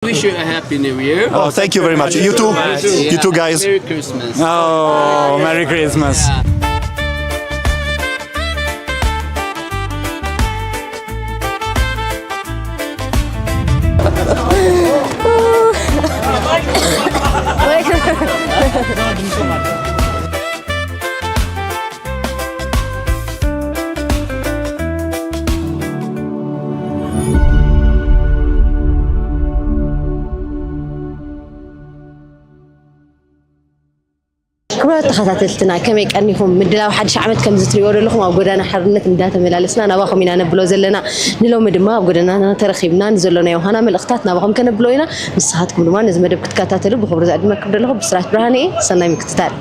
Wish you a happy new year. Oh, thank you very much. You too. Much. You too, guys. Merry Christmas. Oh, Merry Christmas. ክቡራት ተኸታተልትና፣ ከመይ ቀኒኹም? ምድላው ሓድሽ ዓመት ከምዚ ትሪእዎ ዘለኹም ኣብ ጎዳና ሓርነት እንዳተመላለስና ናባኹም ኢና ነብሎ ዘለና። ንሎሚ ድማ ኣብ ጎደናና ተረኺብና ንዘሎናዮ ሃና መልእኽታት ናባኹም ከነብሎ ኢና። ንስኻትኩም ድማ ነዚ መደብ ክትከታተሉ ብኽብሪ ዝዕድመኩም ዘለኹ ብስራት ብርሃነ እየ። ሰናይ ምክትታል።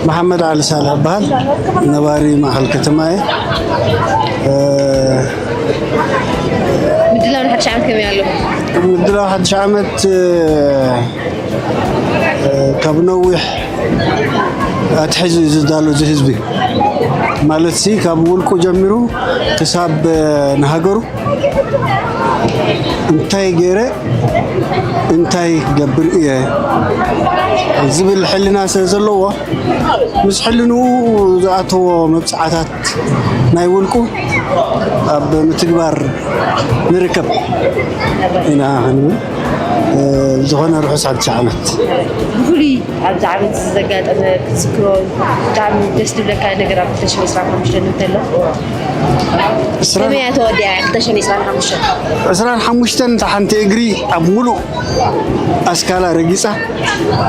መሓመድ ዓሊ ሳልሕ እበሃል። ነባሪ ማእኸል ከተማ እየ። እ፣ ምድላው ንሓድሽ ዓመት ከመይ ኣሎ? ምድላው ሓድሽ ዓመት፣ እ፣ እ፣ ካብ ነዊሕ ኣትሒዙ እዩ ዝዳሎ እዚ ህዝቢ። ማለት ሲ ካብ ውልቁ ጀሚሩ ክሳብ፣ እ፣ ንሃገሩ እንታይ ገይረ እንታይ ክገብር እየ ዝብል ሕልና ስለ ዘለዎ፣ ምስ ሕልንኡ ዝኣተዎ መብጽዓታት ናይ ውልቁ ኣብ ምትግባር ንርከብ ኢና ክንብል፣ እ፣ ዝኾነ ርሑስ ሓድሽ ዓመት። ብፍሉይ ኣብዚ ዓመት እዚ ዘጋጠመ ክትዝክሮ ብጣዕሚ ደስ ዝብለካ ነገር ኣብ ክልተ ሽሕን ዕስራን ሓሙሽተን እንተሎ? ከመይ እያ ተወዲኣ ክልተ ሽሕን ዕስራን ሓሙሽተን? ዕስራን ሓሙሽተን እታ ሓንቲ እግሪ ኣብ ሙሉእ ኣስካላ ረጊጻ፣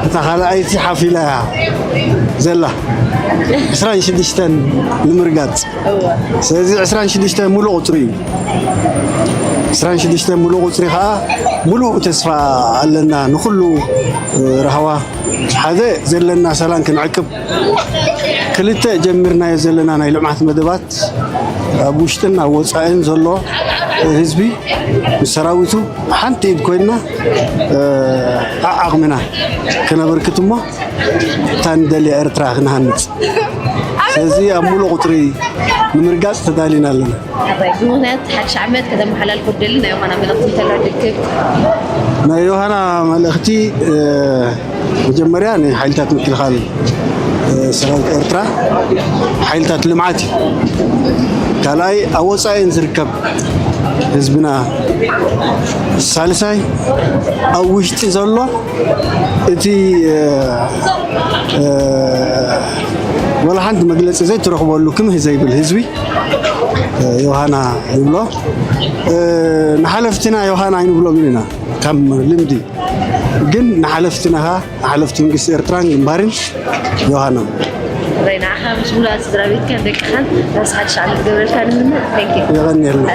እታ ካልኣይቲ ሓፍ ኢላ እያ ዘላ። ዕስራን ሽዱሽተን ንምርጋጽ። ስለዚ ዕስራን ሽዱሽተን ሙሉእ ቁጽሪ እዩ። ዕስራን ሽዱሽተን ሙሉእ ቁጽሪ ከኣ ሙሉእ ተስፋ ኣለና ንኹሉ፣ እ፣ ራህዋ ሓደ ዘለና ሰላም ክንዕቅብ፣ ክልተ ጀሚርናዮ ዘለና ናይ ልምዓት መደባት ኣብ ውሽጥን ኣብ ወፃእን ዘሎ ህዝቢ ምስ ሰራዊቱ ሓንቲ ኢድ ኮይንና ዓዓቕምና ክነበርክት እሞ እታ ንደልያ ኤርትራ ክንሃንፅ። ስለዚ ኣብ ሙሉእ ቁፅሪ ንምርጋፅ ተዳሊና ኣለና። ኣባይ ብምኽንያት ሓድሽ ዓመት ከተመሓላልፎ ትደሊ ናይ ዮሃና መልእኽቲ እንተሎ ድክብ። ናይ ዮሃና መልእኽቲ መጀመርያ ንሓይልታት ምክልኻል ሰራዊት ኤርትራ ሓይልታት ልምዓት እዩ። ካልኣይ ኣብ ወፃኢን ዝርከብ ህዝብና፣ ሳልሳይ ኣብ ውሽጢ ዘሎ እቲ ወላ ሓንቲ መግለፂ ዘይትረኽበሉ ክምህ ዘይብል ህዝቢ ዮሃና ንብሎ። ንሓለፍትና ዮሃና ኣይንብሎም ኢና ካብ ልምዲ፣ ግን ንሓለፍትና ንሓለፍቲ መንግስቲ ኤርትራን ግንባርን ዮሃና። ንዓኻ ምስ ሙሉኣት ስድራ ቤትካን ደቅኻን ራስ ሓድሽ ዓመት ገብረልካ ንምነ። Thank you። የቐንየልና።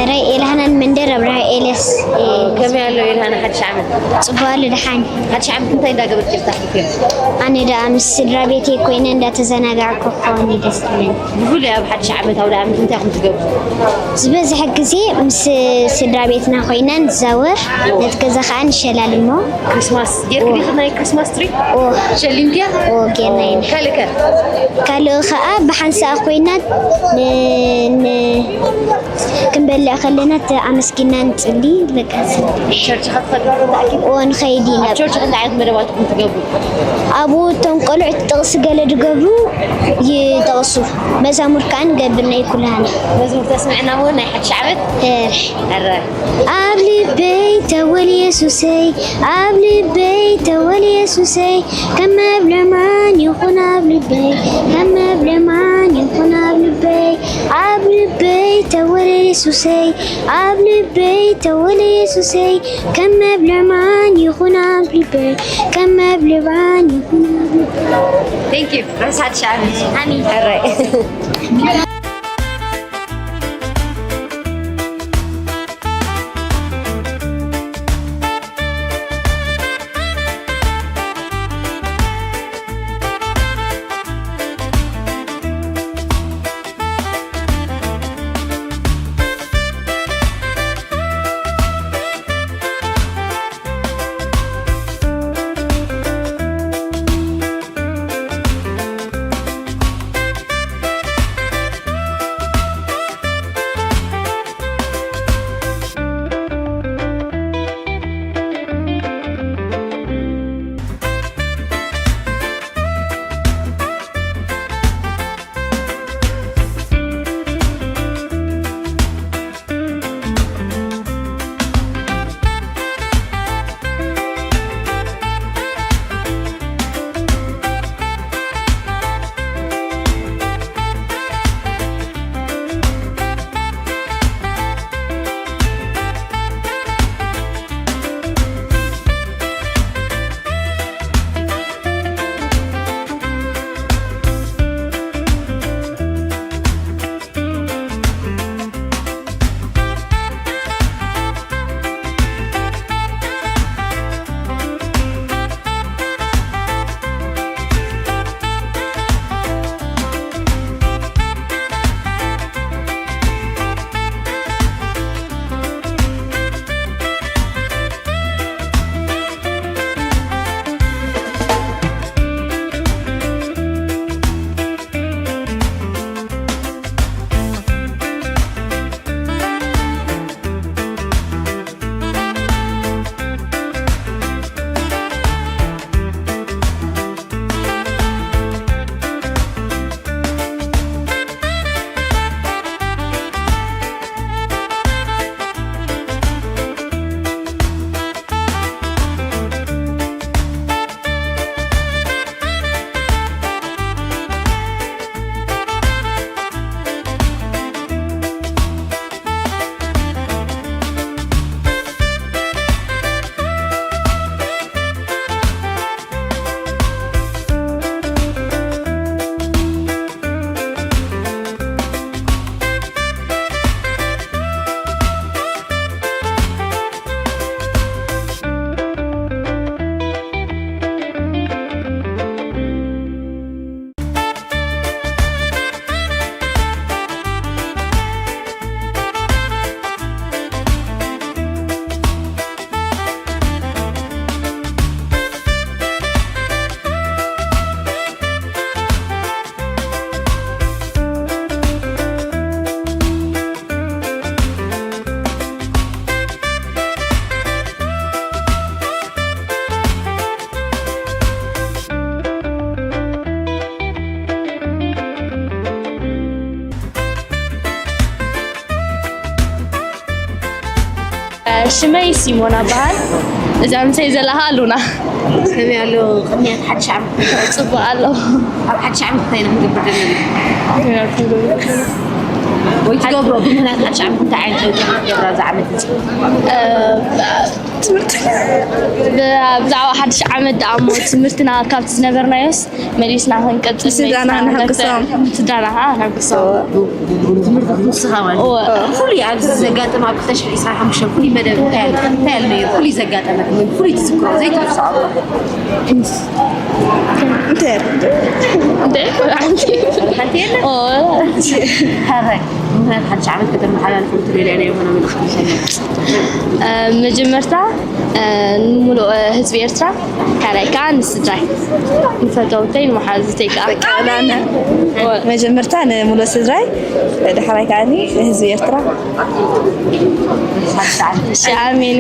ራይ ኤልሃናን መንደር ኣብርሃ ኤልያስ። ከመይ ኣሎ ኤልሃና ሓድሽ ዓመት? ጽቡቅ ኣሎ ደሓን። ሓድሽ ዓመት እንታይ እንዳገበርኪ ኢልካ ኣሕሊፍዮ? ኣነ ደኣ ምስ ስድራ ቤተይ ኮይነ እንዳተዘናጋዕኩ ክኸውን እዩ ደስ ዝብለኒ። ብፍሉይ ኣብ ሓድሽ ዓመት ኣውደ ዓመት እንታይ ኢኹም ትገብሩ? ዝበዝሐ ግዜ ምስ ስድራ ቤትና ኮይና ንዛወር፣ ነቲ ገዛ ከኣ ንሸላልሞ። ክሪስማስ ጌርኪ ዲኺ ናይ ክሪስማስ ትሪ? ኦ። ሸሊምክያ? ኦ፣ ጌርና ኢና። ካልእ ከ? ካልእ ከኣ ብሓንሳእ ኮይና ን-፣ ን-፣ ክንበልዕ ከለና ተ-፣ ኣመስጊና ንጽሊ፣ በቃ። ቸርች ከ ትኸዲ ዶ ተኣኪቡ? ኦ፣ ንኸይድ ኢና። ኣብ ቸርች እንታይ ዓይነት መደባት ኢኹም ትገብሩ? ኣብኡ እቶም ቆልዑት ጥቕሲ ገለ ዝገብሩ ይጠቕሱ። መዛሙር ከኣ ንገብር ናይ ኩላህና። መዝሙር ተስምዕና እሞ ናይ ሓድሽ ዓመት? እረ። እረ። ኣብ ልበይ ተወል የሱሰይ፣ ኣብ ልበይ ተወል የሱሰይ፣ ከም መብልዕ ማን ይኹን ኣብ ልበይ፣ ከም መብልዕ ማን ይኹን ኣብ ልበይ፣ ኣብ ልበይ ተወል የሱሰይ፣ ኣብ ልበይ ተወል የሱሰይ፣ ከም መብልዕ ማን ይኹን ኣብ ልበይ፣ ከም መብልዕ ማን ይኹን ኣብ ልበይ። Thank you። ርሑስ ሓድሽ ዓመት። ኣሜን። ሕራይ። ሽመይ ሲሞና በሃል። እዛ ምሳይ ዘላ ኸዓ ሉና። ከመይ ኣሎ ቅንያት ሓድሽ ዓመት? ጽቡቕ ኣሎ። ኣብ ሓድሽ ዓመት እንታይ ኢና ክንገብር ዘለና? ወይ ትገብሮ ብምኽንያት ሓድሽ ዓመት እንታይ ዓይነት ለውጢ ክትገብራ ኣብዚ ዓመት እዚ? ትምህርቲ። ብ- ብዛዕባ ሓድሽ ዓመት ደኣ እሞ ትምህርትና ካብቲ ዝነበርናዮስ መሊስና ክንቀጽል፣ ስድራና መሊስና ነሐጉሶም። ስድራና ከዓ ነሐጉሶም። ትምህርቲ ክትውስኻ ማለት እዩ። እወ። ፍሉይ ኣብዚ ዘጋጠመ ኣብ ክልተ ሽሕን ዕስራን ሓሙሽተን ፍሉይ መደብ እንታይ ኣሎ? እንታይ ኣሎ ነይሩ? ፍሉይ ዘጋጠመ ወይ ፍሉይ ትዝክሮ ዘይትርስዖ? እንታይ ኣሎ? እንታይ? ሓንቲ የለ? እወ። ሓራይ። ምኽንያት ሓድሽ ዓመት ከተመሓላልፉ እትደልያ ናይ ዝኾነ መልእኽቲ ይሰምዕ። መጀመርታ ንሙሉእ ህዝቢ ኤርትራ፣ ካልኣይ ከዓ ንስድራይ፣ ንፈተውተይ፣ ንመሓዙተይ ከዓ። መጀመርታ ንሙሉእ ስድራይ፣ ዳሕራይ ከዓ ንህዝቢ ኤርትራ። ሓድሽ ዓመት። እሺ፣ ኣሜን።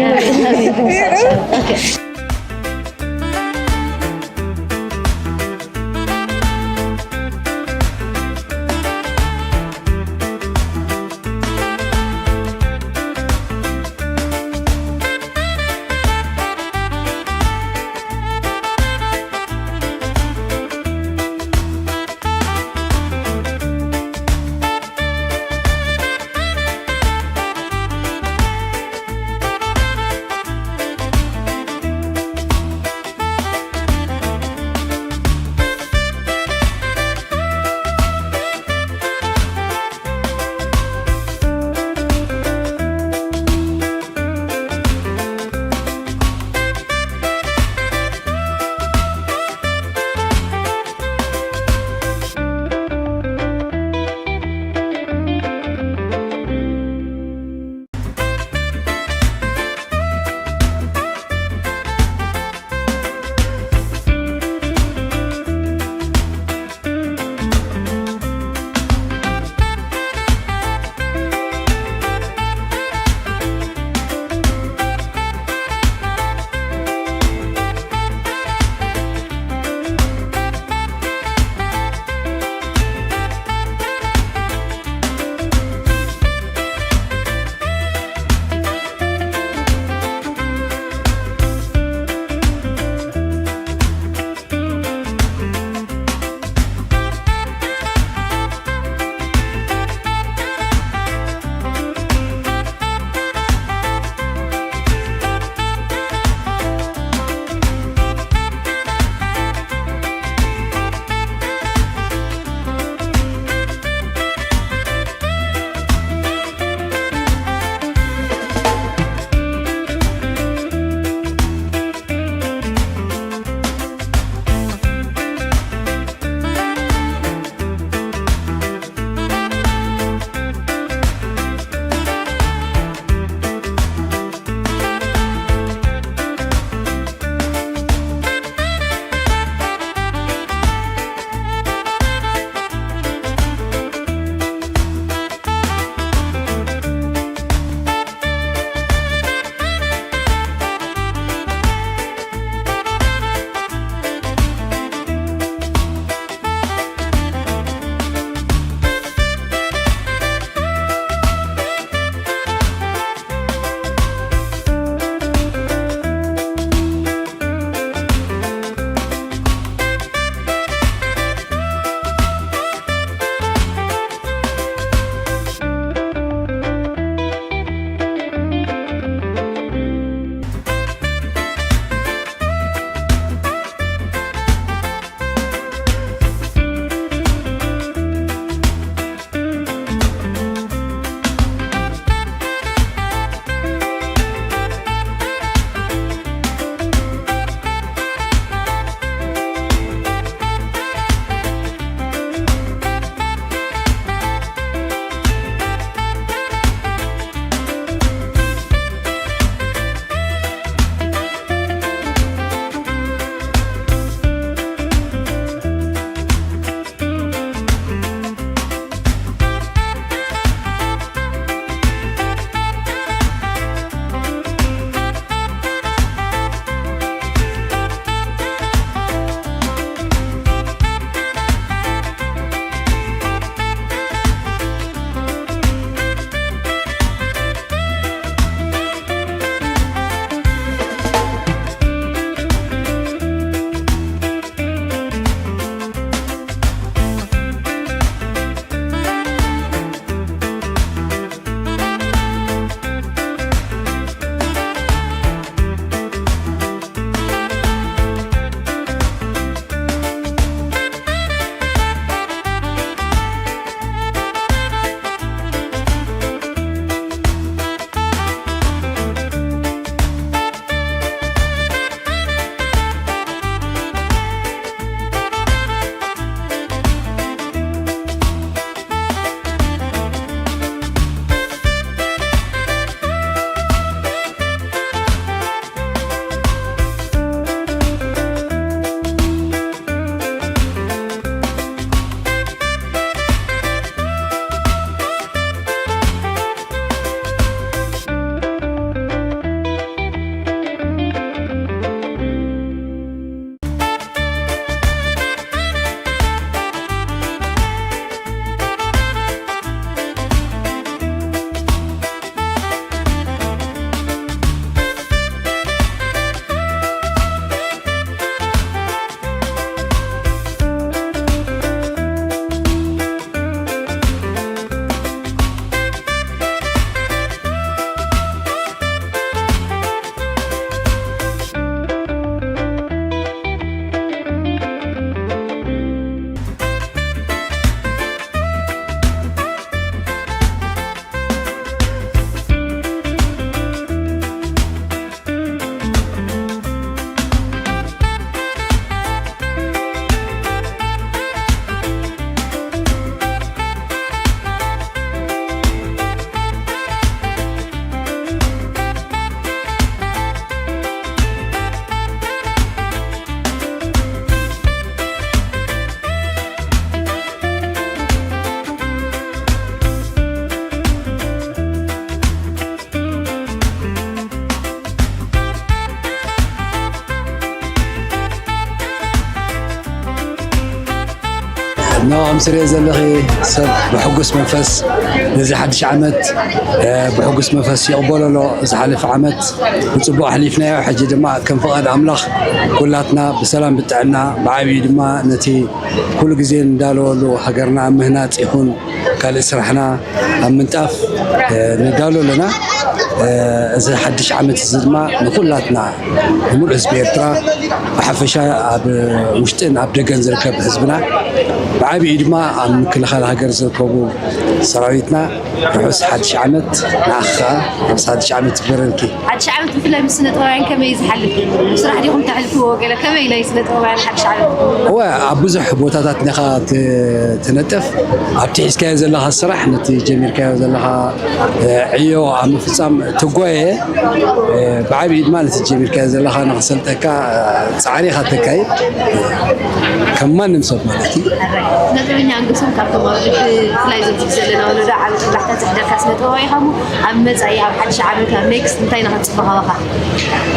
ከም ስርየ ዘለኺ ሰብ ብሕጉስ መንፈስ ነዚ ሓድሽ ዓመት፣ እ፣ ብሕጉስ መንፈስ ይቕበሎ ኣሎ። ዝሓለፈ ዓመት ብጽቡቕ ኣሕሊፍናዮ። ሕጂ ድማ ከም ፍቓድ ኣምላኽ ኩላትና ብሰላም ብጥዕና ብዓብዩ ድማ ነቲ ኩሉ ግዜ እንዳለወሉ ሃገርና ኣብ ምህናጽ ይኹን ካልእ ስራሕና ኣብ ምንጣፍ፣ እ፣ ንዳሎ ኣለና። እ፣ እዚ ሓድሽ ዓመት እዚ ድማ ንኹላትና፣ ንምሉእ ህዝቢ ኤርትራ ብሓፈሻ፣ ኣብ ውሽጥን ኣብ ደገን ዝርከብ ህዝብና፣ ብዓቢኡ ድማ ኣብ ምክልኻል ሃገር ዝርከቡ ሰራዊትና፣ ርሑስ ሓድሽ ዓመት። ንኣኺ ከኣ ርሑስ ሓድሽ ዓመት ይግበረልኪ። ሓድሽ ዓመት ብፍላይ ምስ ስነ ጥበባውያን ከመይ እዩ ዝሓልፍ? ስራሕ ዲኹም ተሕልፍዎ? ገለ ከመይ ናይ ስነ ጥበባውያን ሓድሽ ዓመት? እወ፣ ኣብ ብዙሕ ቦታታት ዲኻ ት-፣ ትነጥፍ። ኣብቲ ሒዝካዮ ዘለኻ ስራሕ፣ ነቲ ጀሚርካዮ ዘለኻ፣ እ፣ ዕዮ ኣብ ምፍጻም ትጓየ፣ እ፣ ብዓቢኡ ድማ ነቲ ጀሚርካዮ ዘለኻ ንኽሰልጠካ፣ እ፣ ጻዕሪ ኢኻ ተካይድ፣ ከም ማንም ሰብ ማለት እዩ። ስነ ጥበበኛ ኣንገሶም፣ ካብቶም ኣብ ልቢ ብፍላይ ኣብዚ ዘለና ወለዶ ዓቢ ጥርባሕታ ዘሕደርካ ስነ ጥበባዊ ኢኻ እሞ፣ ኣብ መጻኢ፣ ኣብ ሓድሽ ዓመት፣ ኣብ ኔክስት እንታይ ኢና ክንጽበ ካባኻ?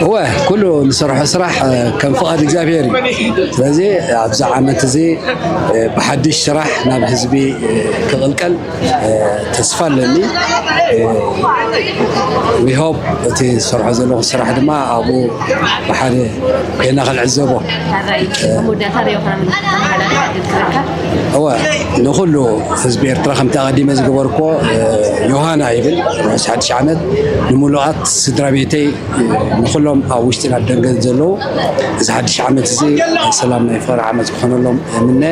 እወ፣ ኩሉ ንሰርሖ ስራሕ፣ እ፣ ከም ፍቓድ እግዚኣብሔር እዩ። ስለዚ ኣብዚ ዓመት እዚ፣ እ፣ ብሓድሽ ስራሕ ናብ ህዝቢ፣ እ፣ ክቕልቀል፣ እ፣ ተስፋ ኣለኒ። እ፣ we hope እቲ ዝሰርሖ ዘለኹ ስራሕ ድማ ኣብኡ ብሓደ ኮይና ክንዕዘቦ። ሕራይ፣ ኣብ መወዳእታ ርኢኹና ምን ተመሓላልፍ ዕድል ክረካ? እወ፣ ንኹሉ ህዝቢ ኤርትራ ከምቲ ኣቐዲመ ዝገበርኩዎ፣ እ፣ ዮሃና ይብል። ርሑስ ሓድሽ ዓመት ንምሉኣት ስድራ ቤተይ፣ እ፣ ንኹሎም ኣብ ውሽጥን ኣብ ደንገን ዘለዉ፣ እዚ ሓድሽ ዓመት እዚ ናይ ሰላም ናይ ፍቕሪ ዓመት ክኾነሎም እምነ።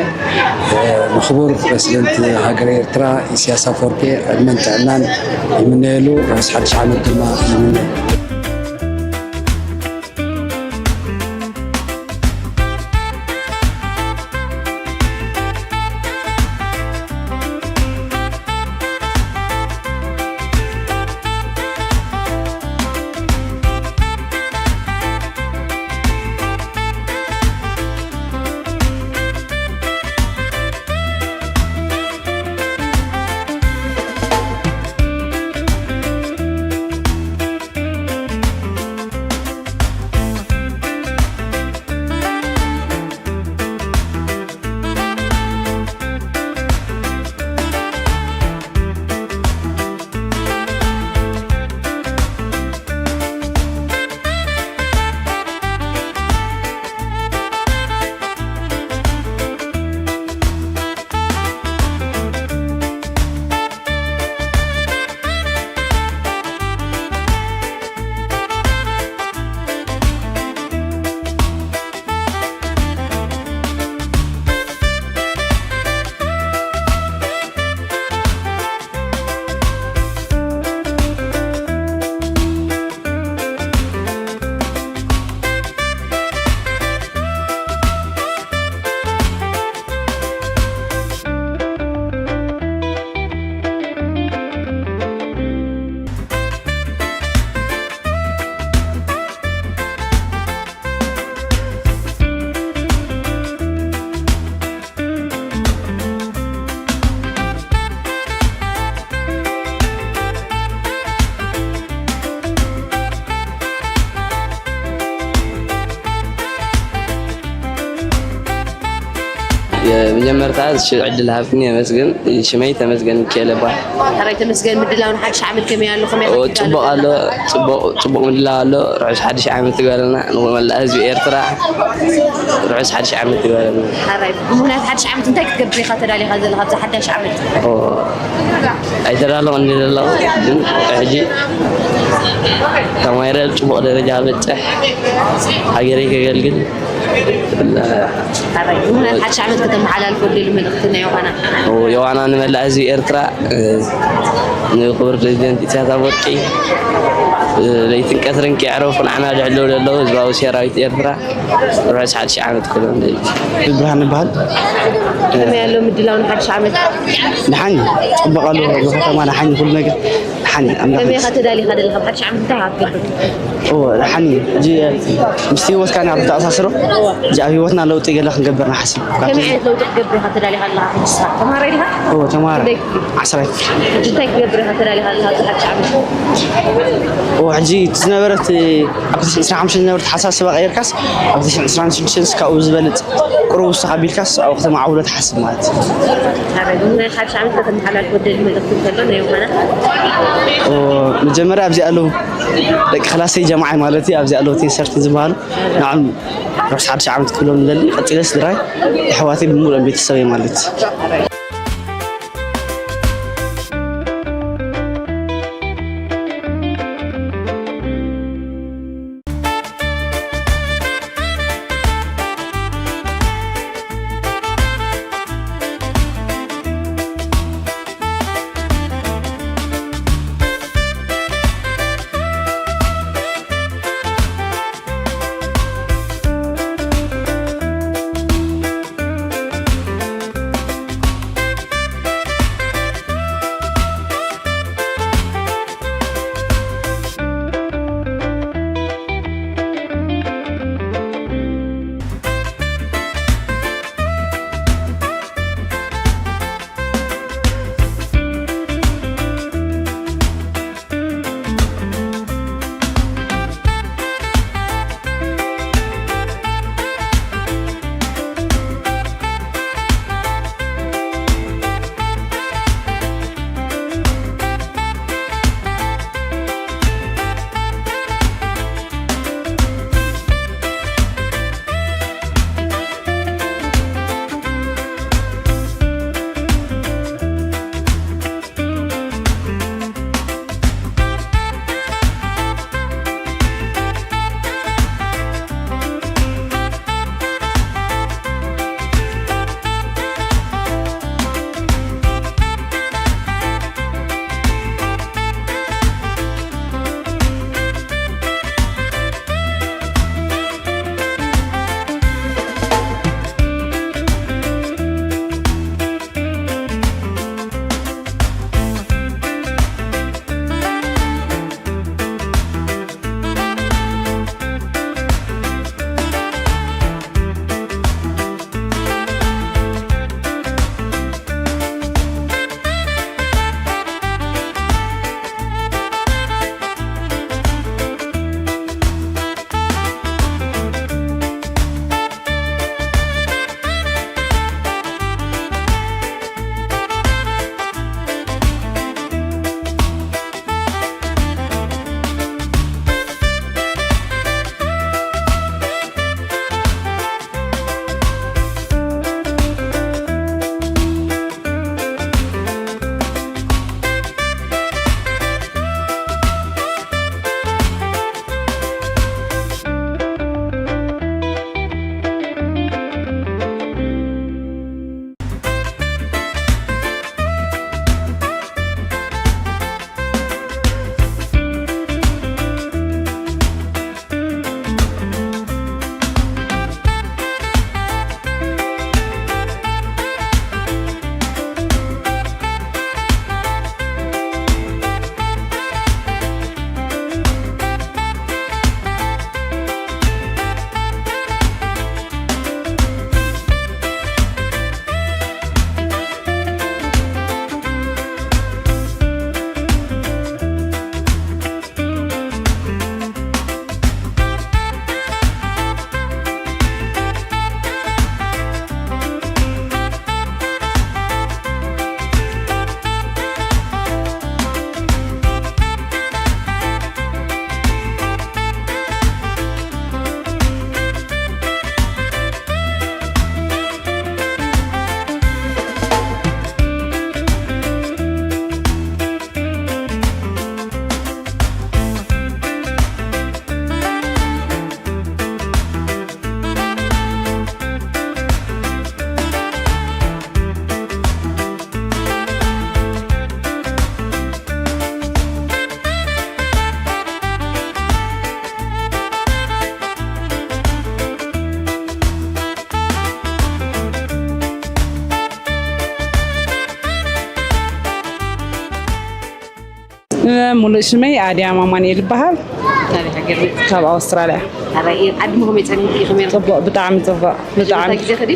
እ፣ ንክቡር ፕረሲደንት ሃገረ ኤርትራ ኢሳያስ ኣፈወርቂ ዕድመን ጥዕናን ይምነየሉ። ርሑስ ሓድሽ ዓመት ድማ ይምነ። መጀመርታ፣ እዚ ዕድል ሃብክኒ የመስግን። ሽመይ ተመስገን ሚካኤል እባል። ሕራይ ተመስገን፣ ምድላው ንሓድሽ ዓመት ከመይ ኣሎ? ከመይ ኦ፣ ሓዲጋ ጽቡቕ ኣሎ? ኣሎ፣ ጽቡቕ፣ ጽቡቕ ምድላው ኣሎ። ርሑስ ሓድሽ ዓመት ይግበረልና ንመላእ ህዝቢ ኤርትራ። ርሑስ ሓድሽ ዓመት ይግበረልና። ሕራይ፣ ብምኽንያት ሓድሽ ዓመት እንታይ ክትገብር ኢኻ ተዳሊኻ ዘለኻ ኣብዚ ሓዳሽ ዓመት? ኦ፣ ኣይተዳለኹን እንዲ ዘለኹ፣ ግን ሕጂ ተማሂረ ኣብ ጽቡቕ ደረጃ በጽሕ፣ ሃገረይ ከገልግል። ሕራይ፣ ብምኽንያት ሓድሽ ዓመት ከተመሓላልፎ ደሊ መልእኽቲ ናይ ዮሃና? ኦ፣ ዮሃና ንመላእ ህዝቢ ኤርትራ፣ እ፣ ንክቡር ፕሬዚደንት ኢሳያስ ኣፈወርቂ፣ እ፣ ለይትን ቀትርን ከየዕረፉ ንዓና ዝሕልዉ ዘለዉ ህዝባዊ ሰራዊት ኤርትራ፣ ርሑስ ሓድሽ ዓመት ክብሎም ደሊ። ብርሃን ይበሃል። ከመይ ኣሎ ምድላው ንሓድሽ ዓመት? ደሓን እዩ። ጽቡቕ ኣሎ። ኣብ ከተማ ደሓን እዩ ኩሉ ነገር። ሓኒ ኣምላኽ ከመይ ኢኻ ይመስገን። ተዳሊኻ ዘለኻ ብሓድሽ ዓመት እንታይ ኢኻ ክትገብር? ኦ ሓኒ፣ እዚ ምስቲ ህይወትካ ናብ ተኣሳስሮ፣ እዚ ኣብ ህይወትና ለውጢ ገለ ክንገብር ንሓስብ። ካብቲ ከመይ ዓይነት ለውጢ ክትገብር ኢኻ ተዳሊኻ ኣለኻ? ሕጂ ንስኻ ተምሃራይ ዲኻ? ኦ ተምሃራይ ክንደይ ክፍሊ? ዓስራይ ክፍሊ። ሕጂ እንታይ ክትገብር ኢኻ ተዳሊኻ ኣለኻ ኣብዚ ሓድሽ ዓመት? ኦ ሕጂ እቲ ዝነበረት ኣብ ክልተ ሽሕን ዕስራን ሓሙሽተን ዝነበረት ሓሳስባ ቀይርካስ ኣብ ክልተ ሽሕን ዕስራን ሽዱሽተን እስካብ ዝበልጽ ቁሩብ ውስኽ ኣቢልካስ ኣብ ከተማ ዓውሎ ትሓስብ ማለት እዩ። ሓረግ ናይ ሓድሽ ዓመት ከተመሓላልፎ ደሊ መልእኽቲ እንተሎ ናይ ዮሃና? ኦ መጀመርያ ኣብዚ ኣለዉ ደቂ ክላሰይ ጀማዓይ ማለት እዩ። ኣብዚ ኣለዉ ቴሰርት ዝበሃሉ ንዓም ርሑስ ሓድሽ ዓመት ክብሎም ንደሊ። ቀጺለ ስድራይ ኣሕዋተይ ብምሉኦም ቤተሰበይ ማለት እዩ። ሙሉእ ሽመይ ኣድያም ኣማኑኤል ይበሃል። ካበይ ሃገር መፂ? ካብ ኣውስትራልያ። ኣራይ፣ ዓድሞ ከመይ ፀኒሕኪ? ከመይ? ፅቡቕ፣ ብጣዕሚ ፅቡቕ። ብጣዕሚ። ግዜ ከዲ?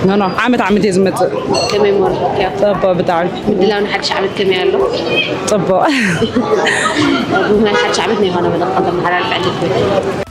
ኖ፣ ኖ፣ ዓመት ዓመት እየ ዝመፅእ። ከመይ እሞ ረኺብክዮ? ፅቡቕ፣ ብጣዕሚ። ምድላው ንሓድሽ ዓመት ከመይ ኣሎ? ፅቡቕ። ብምኽንያት ሓድሽ ዓመት ናይ ዝኾነ መልእኽቲ ከተመሓላልፊ ኣለኪ?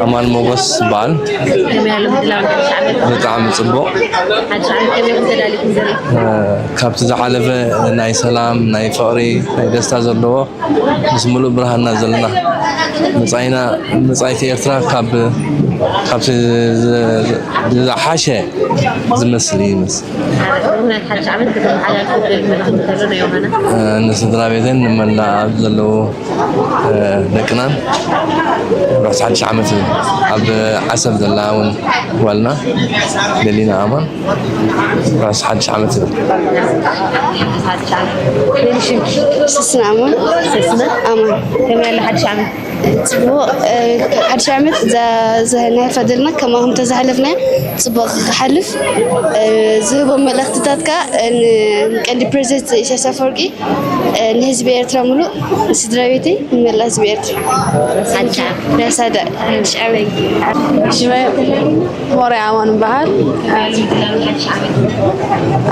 ኣማን ሞጎስ ይበሃል። ከመይ ኣሎ ምድላው ሓድሽ ዓመት? ብጣዕሚ ጽቡቕ። ሓድሽ ዓመት ከመይ ኢኹም ተዳሊኹም ዘለኹም? እ፣ ካብቲ ዝሓለፈ ናይ ሰላም፣ ናይ ፍቕሪ፣ ናይ ደስታ ዘለዎ ምስ ሙሉእ ብርሃንና ዘለና መጻኢና፣ መጻኢት ኤርትራ ካብ፣ ካብቲ ዝ-፣ ዝ-፣ ዝሓሸ ዝመስል እዩ ይመስል። ምኽንያት ሓድሽ ዓመት ከተመሓላልፉ ደሊ መልእኽቲ እንተሎ ናይ ዮሃና? እ፣ ንስድራ ቤተን ንመላእ ኣብ ዘለዉ፣ እ፣ ደቅናን ርሑስ ሓድሽ ዓመት ይብል። ኣብ ዓሰብ ዘላ እውን ጓልና ደሊና ኣማን ርሑስ ሓድሽ ዓመት ይብል። ሓድሽ ዓመት። መን ሽምኪ? ሰስነ ኣማን። ሰስነ? ኣማን። ከመይ ኣሎ ሓድሽ ዓመት? ጽቡቕ፣ እ፣ ሓድሽ ዓመት እዛ፣ እዛ ነሕልፋ ዘለና ከማኹም ተዝሓለፍናዮ ጽቡቕ ክሓልፍ፣ እ፣ ዝህቦም መልእኽትታት ከኣ፣ እ፣ ን-፣ ንቀንዲ ፕረዚደንት ኢሳያስ ኣፈወርቂ፣ እ፣ ንህዝቢ ኤርትራ ምሉእ፣ ንስድራ ቤተይ፣ ንመላእ ህዝቢ ኤርትራ። ሓድሽ ዓመት። ናይ ሳዳ ሓድሽ ዓመት። ሽመይ ሞርያ ኣማን እምበሃል።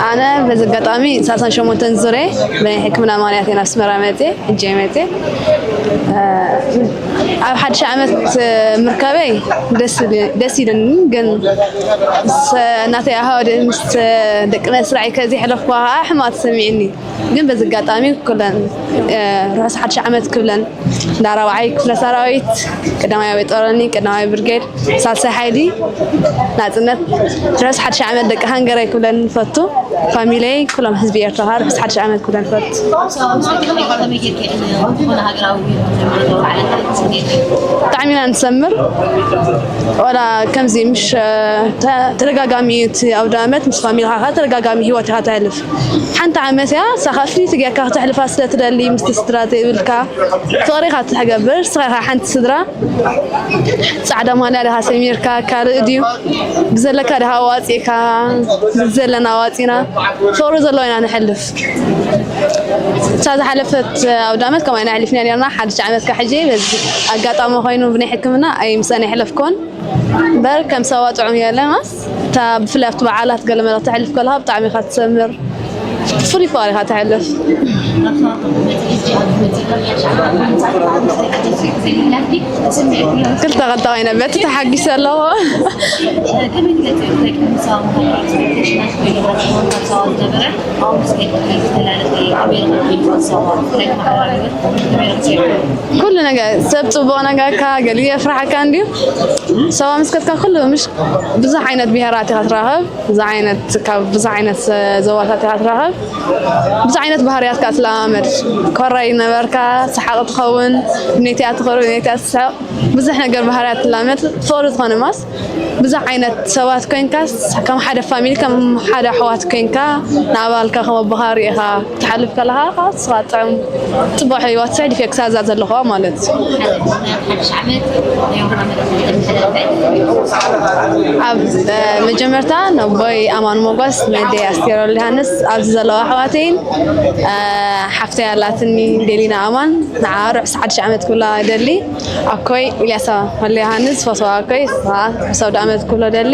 ኣነ በዚ ኣጋጣሚ ሰላሳን ሸሞንተን ዙርየ ብናይ ሕክምና ምኽንያት እየ ናብ ኣስመራ መፅየ፣ ሕጂ እየ መፅየ። እ፣ ኣብ ሓድሽ ዓመት ምርካበይ ደስ ኢለ- ደስ ኢለኒ፣ ግን ምስ ናተይ ኣሃወደ ምስ ደቂ መስራዓይ ከዚ ሕለፍኩዋ ከዓ ሕማቅ ተሰሚዕኒ። ግን በዚ ኣጋጣሚ ኩለን ርሑስ ሓድሽ ዓመት ክብለን፣ እንዳ ራብዓይ ክፍለ ሰራዊት፣ ቀዳማይ ኣበይ ጦረኒ፣ ቀዳማይ ብርጌድ፣ ሳልሳይ ሓይሊ ናጽነት፣ ርሑስ ሓድሽ ዓመት ደቂ ሃንገረይ ክብለን ንፈቱ። ፋሚለይ፣ ኩሎም ህዝቢ ኤርትራ ርሑስ ሓድሽ ዓመት ክብለን ንፈቱ። ብጣዕሚ ኢና ንሰምር። ዋላ ከምዚ ምሽ ተደጋጋሚ እዩ እቲ ኣውደ ዓመት፣ ምስ ፋሚልኻ ተደጋጋሚ ህይወት ኢኻ ተሕልፍ። ሓንቲ ዓመት እያ፣ ንሳኻ ፍልይቲ ጌርካ ክተሕልፋ ስለ ትደሊ፣ ምስቲ ስድራ ዘይብልካ ፍቕሪ ኢኻ ትገብር። ንስኻ ኢኻ ሓንቲ ስድራ፣ ጻዕዳ ማልያ ዲኻ ሰሚርካ፣ ካልእ ድዩ ብዘለካ ዲኻ ኣዋጺእካ፣ ብዘለና ኣዋጺና ፍቕሪ ዘለዎ ኢና ነሕልፍ። እታ ዝሓለፈት ኣውደ ዓመት ከምኣ ኢና ኣሕሊፍና ኔርና። ሓድሽ ዓመት ከ ሕጂ በዚ ኣጋጣሚ ኮይኑ ብናይ ሕክምና ኣይ ምሳና የሕለፍኩን። እምበር ከም ሰባ ጥዑም የለናስ። እታ ብፍላይ ኣብቲ በዓላት ገለ መለ ተሕልፍ ከለኻ ብጣዕሚ ኢኻ ትሰምር። ፍሉይ ፍቕሪ ኢኻ ተሕልፍ። ክልተ ክልተ ኮይነ በቲ ተሓጊሰ ኣለኹ። ኩሉ ነገር ሰብ ጽቡቕ ነገርካ ገሊኡ የፍርሓካ እንድዩ። ሰባ ምስ ከድካ ኩሉ ምሽ ብዙሕ ዓይነት ብሄራት ኢኻ ትራኸብ። ብዙሕ ዓይነት ካብ ብዙሕ ዓይነት ዞባታት ኢኻ ትራኸብ። ብዙሕ ዓይነት ባህርያት ከኣ ትለማመድ። ኮራይ ነበርካ፣ ሰሓቕ ትኸውን፣ ብኔትያ ትኾር፣ ብኔትያ ትስሕቕ። ብዙሕ ነገር ባህርያት ትላመድ። ፍቕሪ ዝኾነ ማስ ብዙሕ ዓይነት ሰባት ኮይንካስ ከም ሓደ ፋሚሊ ከም ሓደ ኣሕዋት ኮይንካ ንኣባልካ ከም ኣቦኻ ርኢኻ ክትሓልፍ ከለኻ ከዓ ንስኻ ጥዑም ጽቡቕ ህይወት ሰዕዲፍ ክሳዛ ዘለኹዋ ማለት እዩ። ኣብ መጀመርታ ነቦይ ኣማን ሞጎስ፣ ነደይ ኣስቴር ወልደሃንስ፣ ኣብዚ ዘለዋ ኣሕዋተይን ሓፍተይ ኣላትኒ ዴሊና ኣማን፣ ንዓ ርሑስ ሓድሽ ዓመት ክብላ ደሊ። ኣኮይ ኢልያሳ ወልደሃንስ፣ ፈትዋ ኣኮይ፣ ርሑስ ኣውደ ዓመት ክብሎ ደሊ።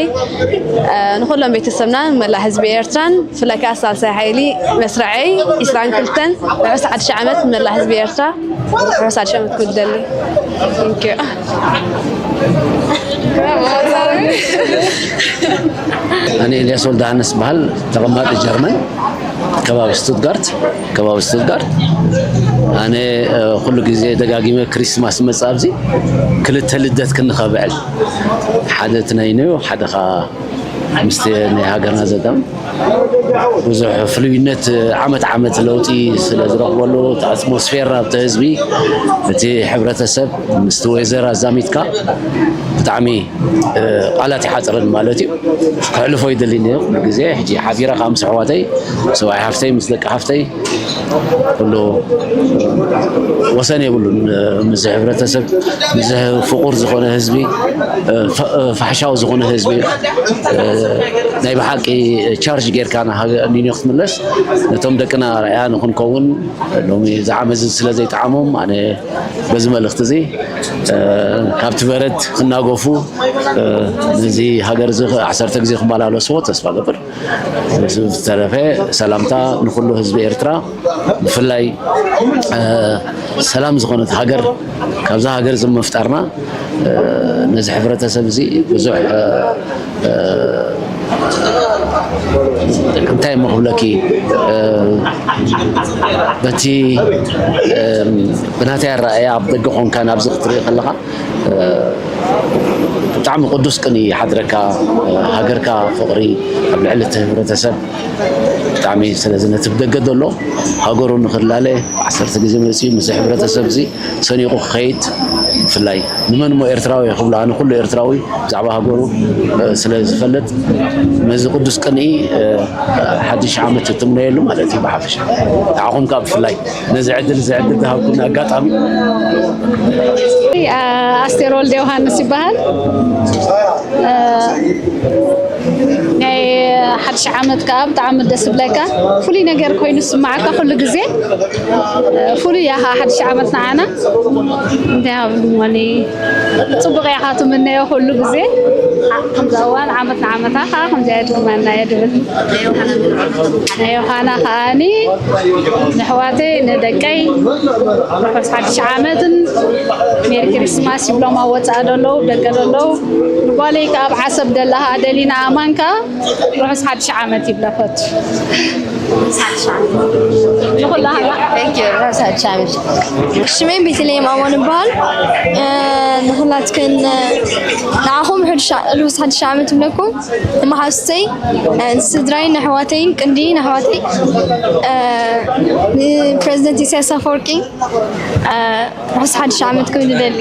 ንኹሎም ቤተሰብናን መላእ ህዝቢ ኤርትራን ብፍላይ ከኣ ሳልሳይ ሓይሊ መስርዐይ ዒስራን ክልተን ርሑስ ሓድሽ ዓመት ንመላእ ህዝቢ ኤርትራ። ርሑስ ሓድሽ ዓመት ክብል ደሊ። Thank you። ኣነ ኤልያስ ወልደሃንስ በሃል፣ ተቐማጢ ጀርመን፣ ከባቢ ስቱትጋርት። ከባቢ ስቱትጋርት ኣነ ኩሉ ግዜ ደጋጊመ ክሪስማስ መጽእ ኣብዚ ክልተ ልደት ክንኸብዕል፣ ሓደ እቲ ናይ ኖዮ ሓደ ኸኣ ምስቲ ናይ ሃገርና ዘዳም ብዙሕ ፍሉይነት ዓመት ዓመት ለውጢ ስለ ዝረኽበሉ፣ እቲ ኣትሞስፌር ኣብቲ ህዝቢ፣ እቲ ሕብረተሰብ ምስቲ ወይዘር ኣዛሚትካ ብጣዕሚ ቃላት ይሓፅረኒ ማለት እዩ። ክሕልፎ ይደሊ እኒኦ ኩሉ ግዜ። ሕጂ ሓቢረ ከዓ ምስ ኣሕዋተይ፣ ሰብኣይ ሓፍተይ፣ ምስ ደቂ ሓፍተይ ኩሉ ወሰን የብሉን። ምስ ሕብረተሰብ፣ ምስ ፍቑር ዝኾነ ህዝቢ፣ ፋሕሻዊ ዝኾነ ህዝቢ ናይ ብሓቂ ቻርጅ ጌርካ ንኒኖ ክትምለስ፣ ነቶም ደቅና ኣርኣያ ንክንከውን ሎሚ እዚ ዓመት እዚ ስለ ዘይጠዓሞም ኣነ በዚ መልእኽቲ እዚ ካብቲ በረድ ክናገፉ ነዚ ሃገር እዚ ዓሰርተ ግዜ ክመላለስዎ ተስፋ ገብር። ብዝተረፈ ሰላምታ ንኩሉ ህዝቢ ኤርትራ፣ ብፍላይ ሰላም ዝኾነት ሃገር ካብዛ ሃገር እዚ ምፍጣርና ነዚ ሕብረተሰብ እዚ ብዙሕ እንታይ እሞ ክብለኪ፣ በቲ ብናተይ ኣረኣእያ ኣብ ደገ ኮንካ ናብዚ ክትርኢ ከለኻ ብጣዕሚ ቅዱስ ቅንኢ ይሓድረካ። ሃገርካ ፍቕሪ ኣብ ልዕሊ እቲ ህብረተሰብ ብጣዕሚ። ስለዚ ነቲ ብደገ ዘሎ ሃገሩ ንክላለ ዓሰርተ ግዜ መፂኡ ምስ ህብረተሰብ እዚ ሰኒቑ ክኸይድ፣ ብፍላይ ንመን እሞ ኤርትራዊ ክብሎ፣ ኣነ ኩሉ ኤርትራዊ ብዛዕባ ሃገሩ ስለ ዝፈልጥ ነዚ ቅዱስ ቅንኢ ሓድሽ ዓመት እትምነየሉ ማለት እዩ ብሓፈሻ። ንዓኹም ከዓ ብፍላይ ነዚ ዕድል፣ እዚ ዕድል ዝሃብኩኒ ኣጋጣሚ። ኣስቴር ወልደ ዮሃንስ ይበሃል። ናይ ሓድሽ ዓመት ከዓ ብጣዕሚ ደስ ዝብለካ ፍሉይ ነገር ኮይኑ ዝስማዓካ ኩሉ ግዜ። ፍሉይ እያ ከዓ ሓድሽ ዓመት ንዓና። እንታይ ሃብሉ ሞኒ፣ ፅቡቕ እያ ከዓ ትምነዮ ኩሉ ግዜ። ከምዚ እዋን ዓመት ንዓመታ ከዓ ከምዚ እያ ድግመና እየ ድብል። ናይ ዮሃና ከዓኒ ንሕዋተይ ንደቀይ ርሑስ ሓድሽ ዓመትን ሜሪ ክሪስማስ ይብሎም ኣብ ወፃኢ ደለዉ ደቀ ደለዉ። ንጓለይ ከዓ ኣብ ዓሰብ ደላ ከዓ ደሊና ኣማን ከዓ ርሑስ ሓድሽ ዓመት ይብለፈቱ። ንኹላ ሃላ። ሽመይ ቤተልሔም ኣማን ይበሃል። ንኹላትክን ንዓኹም ርሑስ ሓድሽ ዓመት ይብለኩም። ንመሓዙተይ፣ ንስድራይን ንኣሕዋተይን፣ ቅንዲ ንኣሕዋተይ፣ ንፕረዚደንት ኢሳያስ ኣፈወርቂ ርሑስ ሓድሽ ዓመት ክብል እደሊ።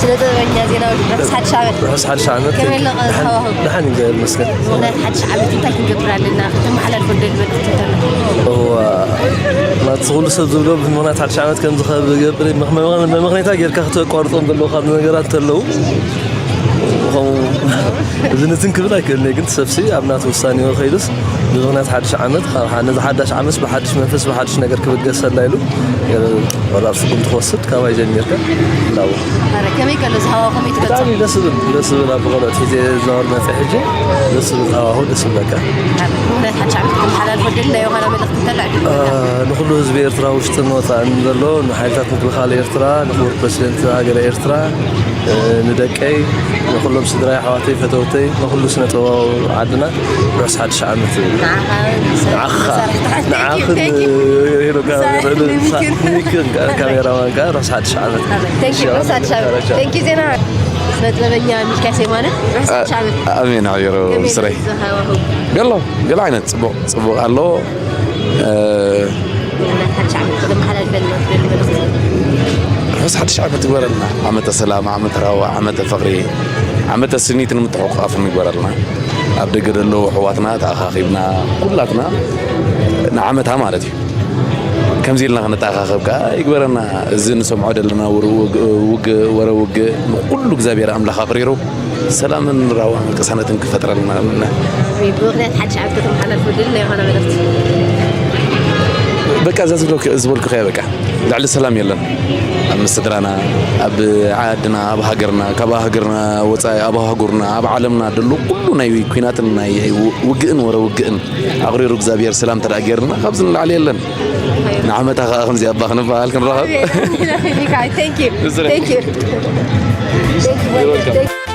ስነ ጥበበኛ ዜናዊ ርሑስ ሓድሽ ዓመት። ርሑስ ሓድሽ ዓመት። ከመይ ኣሎ ደሓን፣ ሃዋህው? ደሓን፣ እግዚኣብሔር ይመስገን። ብምኽንያት ሓድሽ ዓመት እንታይ ክንገብር ኣለና? ከተመሓላልፎ ትደሊ መልእኽቲ እንተሎ? እዋ፣ ማለት ኩሉ ሰብ ዝብሎ ብምኽንያት ሓድሽ ዓመት ከም ዝኸ-፣ ዝገብር መኽ-፣ መኽ-፣ መመኽነይታ ጌርካ ክተቋርጾም ዘለዉ ካብ ነገራት እንተለዉ፣ ከምኡ እዚ ንትን ክብል ኣይክእልን እየ፣ ግን ሰብሲ ኣብ ናቱ ውሳኔ ከይዱስ ብምኽንያት ሓድሽ ዓመት፣ ካብ ሓ-፣ ነዚ ሓዳሽ ዓመት ብሓድሽ መንፈስ፣ ብሓድሽ ነገር ክብገሰላ ኢሉ፣ ገለ ቆራር ስጉምቲ ክወስድ ካባይ ጀሚርካ፣ እንዳው። ኣረ፣ ከመይ ከሎ እዚ ሃዋሁ ከመይ ትገልጾ? ብጣዕሚ ደስ ዝብል፣ ደስ ዝብል ኣብ ቆልዑት ሒዘ ዝዛወር መጽእ ሕጂ፣ ደስ ዝብል ሃዋሁ፣ ደስ ዝብል በቃ። ኣረ፣ ብምኽንያት ሓድሽ ዓመት ክመሓላልፎ ደሊ ናይ ዮሃና መልእኽቲ እንተሎ ዕድል አ፣ ንኹሉ ህዝቢ ኤርትራ ውሽጥን ወጻእን ዘሎ፣ ንሓይልታት ምክልኻል ኤርትራ፣ ንክቡር ፕረሲደንት ሃገረ ኤርትራ፣ እ፣ ንደቀይ፣ ንኹሎም ስድራይ፣ ኣሕዋተይ፣ ፈተውተይ፣ ንኹሉ ስነ ጥበባዊ ዓድና ርሑስ ሓድሽ ዓመት። ንዓኻ፣ ንዓኻ፣ መሳርሕቲ ሓድሽ፣ ንዓኽን፣ thank you፣ thank you። ሄኖክ፣ መሳርሕቲ ሄኖክ፣ ሚኪን። ሚኪን፣ ካሜራማን፣ ርሑስ ሓድሽ ዓመት። Thank you፣ ርሑስ ሓድሽ ዓመት። Thank you ዜና። ስነ ጥበበኛ ሚልክያስ የማነ፣ ርሑስ ሓድሽ ዓመት። ኣሜን፣ ሓቢሩ ከመይ ምስረይ። ዘሎ ሃዋሁ? ገሎ፣ ገለ ዓይነት ጽቡቕ፣ ጽቡቕ ኣሎ። እ፣ ናይ ሓድሽ ዓመት ከተመሓላልፈልና ትደሊ መልእኽቲ? ርሑስ ሓድሽ ዓመት ይግበረልና። ዓመተ ሰላም፣ ዓመተ ራህዋ፣ ዓመተ ፍቕሪ፣ ዓመተ ስኒትን ምትሕቑቓፍን ይግበረልና። ኣብ ደገ ዘለዉ ኣሕዋትና ተኣኻኺብና ኩላትና ንዓመታ ማለት እዩ። ከምዚ ኢልና ክንተኣኻኸብ ከዓ ይግበረና። እዚ ንሰምዖ ዘለና ውር-፣ ውግ-፣ ውግእ፣ ወረ ውግእ ንኩሉ እግዚኣብሔር ኣምላኽ ኣቕሪሩ ሰላምን ራዋን ቅሳነትን ክፈጥረልና እምነ። ኣሜን። ብምኽንያት ሓድሽ ዓመት ከተመሓላልፉ ድል ናይ ዝኾነ መልእኽቲ? በቃ እዛ ዝብለኩ-፣ ዝበልኩ ከያ በቃ ልዕሊ ሰላም የለን። ኣብ ምስ ስድራና፣ ኣብ ዓድና፣ ኣብ ሃገርና፣ ካብ ሃገርና ወፃኢ ኣብ ኣህጉርና፣ ኣብ ዓለምና ደሎ ኩሉ ናይ ኩናትን ናይ ው-፣ ውግእን ወረ ውግእን ኣቕሪሩ እግዚኣብሔር ሰላም ተደኣ ገይርና ካብዚ ንላዕሊ የለን። ንዓመታ ከኣ ከምዚ ኣባ ክንበሃል ክንረኸብ። Thank you. Thank you. Thank you. You're welcome.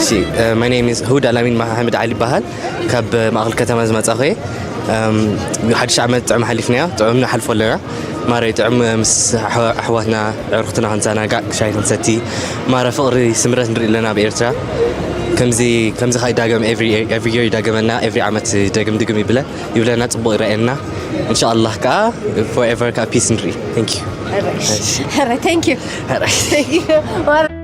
እሺ፣ uh, my name is ሁድ ኣላሚን መሓመድ ዓሊ ይበሃል። ካብ ማእኸል ከተማ ዝመጻኹ እየ። እም፣ ሓድሽ ዓመት ጥዑም ሓሊፍናዮ፣ ጥዑም ንሓልፎ ኣለና። ማረይ ጥዑም ምስ ኣሕዋ-፣ ኣሕዋትና ኣዕሩኽትና ክንዘናጋዕ፣ ሻሂ ክንሰቲ፣ ማረ ፍቕሪ ስምረት ንርኢ ኣለና ኣብ ኤርትራ። ከምዚ፣ ከምዚ ከኣ ይዳገም፣ every፣ every year ይዳገመና፣ every ዓመት ደግም ድግም ይብለ-፣ ይብለና፣ ጽቡቕ ይረኣየና። ኢንሻኣላህ ከኣ forever ከኣ peace ንርኢ። Thank you። ሕራይ። ሕራይ፣ thank you። ሕራይ። Thank you።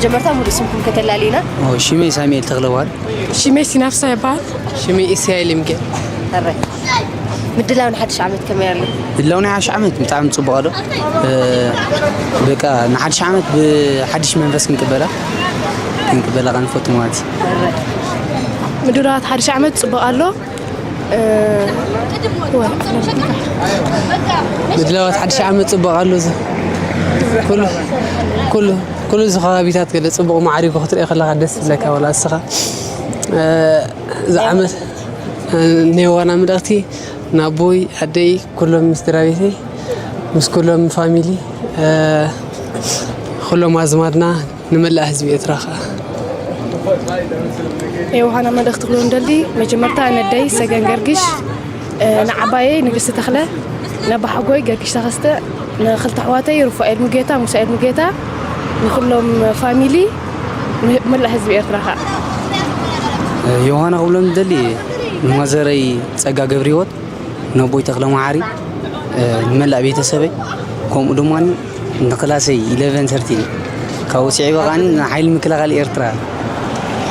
መጀመርታ ሙሉእ ስምኩም ከተላልዩና? ሽመይ ሳሙኤል ተኽለዋል። ሽመይ ሲናፍሳ ይበሃል። ሽመይ ኢሳይ ልምገ። ሕራይ። ምድላው ንሓድሽ ዓመት ከመይ ኣሎ? ምድላው ናይ ሓድሽ ዓመት ብጣዕሚ ጽቡቕ ኣሎ። በቃ ንሓድሽ ዓመት ብሓድሽ መንፈስ ክንቅበላ ክንቅበላ ከንፈቱ ማለት እዩ። ምድላዋት ሓድሽ ዓመት ጽቡቕ ኣሎ። ምድላዋት ሓድሽ ዓመት ጽቡቕ ኣሎ። ኩሉ ኩሉ ኩሉ እዚ ከባቢታት ገለ ጽቡቕ ማዕሪጉ ክትሪኦ ከለኻ ደስ ዝብለካ። ዋላ እስኻ እዚ ዓመት ናይ ዋና መልእኽቲ ንኣቦይ ኣደይ ኩሎም ምስ ስድራ ቤተይ ምስ ኩሎም ፋሚሊ ኩሎም ኣዝማድና ንመላእ ህዝቢ ኤርትራ ከኣ። የውሃና መልእኽቲ ክብሎ እንደሊ መጀመርታ ነደይ ሰገን ገርግሽ ንዓባየይ ንግስቲ ተኽለ ነባሓጎይ ገርግሽ ተኸስተ ንኽልተ ኣሕዋተይ ሩፋኤል ሙጌታ ሙሳኤል ሙጌታ ንኹሎም ፋሚሊ መላእ ህዝቢ ኤርትራ ከኣ። ዮሃና ክብሎም ዝደሊ ንማዘረይ ጸጋ ገብረ ህይወት ነቦይ ተኽለ መሓሪ ንመላእ ቤተሰበይ ከምኡ ድማ ንክላሰይ ኢለቨን ሰርቲን ካብኡ ስዒበ ከኣ ንሓይሊ ምክልኻል ኤርትራ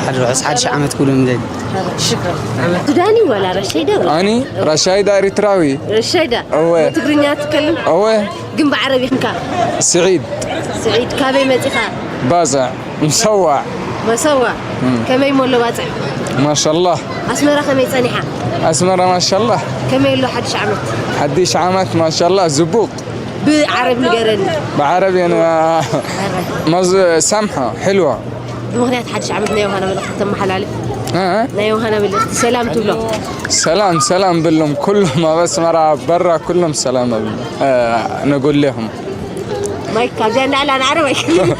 ሓደ ርሑስ ሓድሽ ዓመት ክብሎም ይደሊ። ሱዳኒ ወላ ረሻይዳ? ኣኒ ረሻይዳ ኤሪትራዊ። ረሻይዳ? እወ። ትግርኛ ትከልም? እወ። ግን ብዓረቢ ኢኻ? ስዒድ። ስዒድ ካበይ መጺኻ? ባጽዕ ምሰዋዕ። መሰዋ። ከመይ ሞ ኣሎ ባጽዕ? ማሻላህ። ኣስመራ ከመይ ጸኒሓ? ኣስመራ ማሻላህ። ከመይ ኣሎ ሓድሽ ዓመት? ሓድሽ ዓመት ማሻላህ ዝቡቅ። ብዓረብ ንገረኒ። ብዓረብ የን ማዝ ሳምሖ ሕልዋ። ብምኽንያት ሓድሽ ዓመት ናይ ዮሃና መልእኽቲ ተመሓላልፍ። እ? ናይ ዮሃና መልእኽቲ ሰላም ትብሎ። ሰላም ሰላም ብሎም ኩሎም ኣብ ኣስመራ በራ ኩሎም ሰላም ኣብሎም። ነጎሌኹም። ማይክ ካብዚኣ እንዳዕላ ንዓረብ ኣይክልም።